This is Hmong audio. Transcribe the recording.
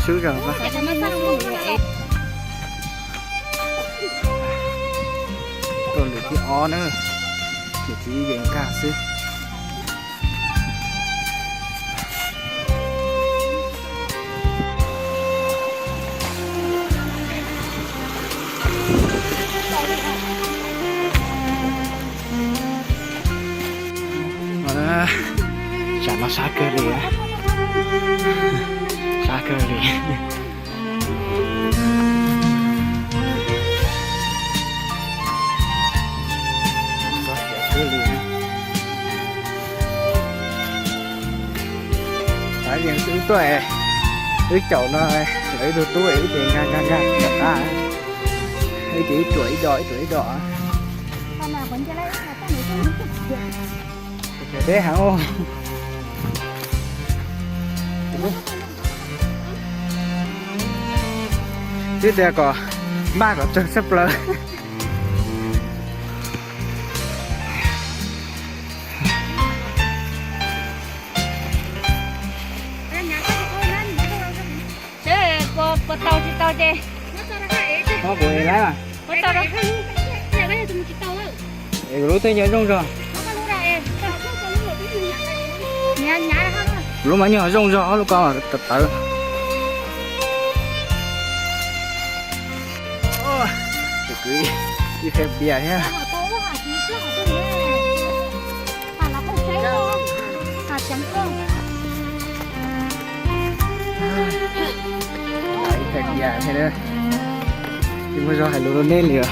Swb zog. Tuaj lwm thib ob na, ces tsis yeej nkag xwb. Tsam no sab kawg li, sab kawg li. Wb tuaj, wb caum no, lawv ib tug tub wb ces nkag nkag nkag tom qab, wb ces ib ruam ib do ib ruam ib do. Deb heev. Twb tias kom maj kom tsawg tshaj plaws. Seb puas tau tsis tau ces kuv lawv, es kuv lub tej nyuag zoo zog. Lub mas nyuag zoo zog, lub ko tawv tawv. Ib pheej pias thiab. Ib pheej pias thiab, tsis muaj zog hais lus rau nej li os.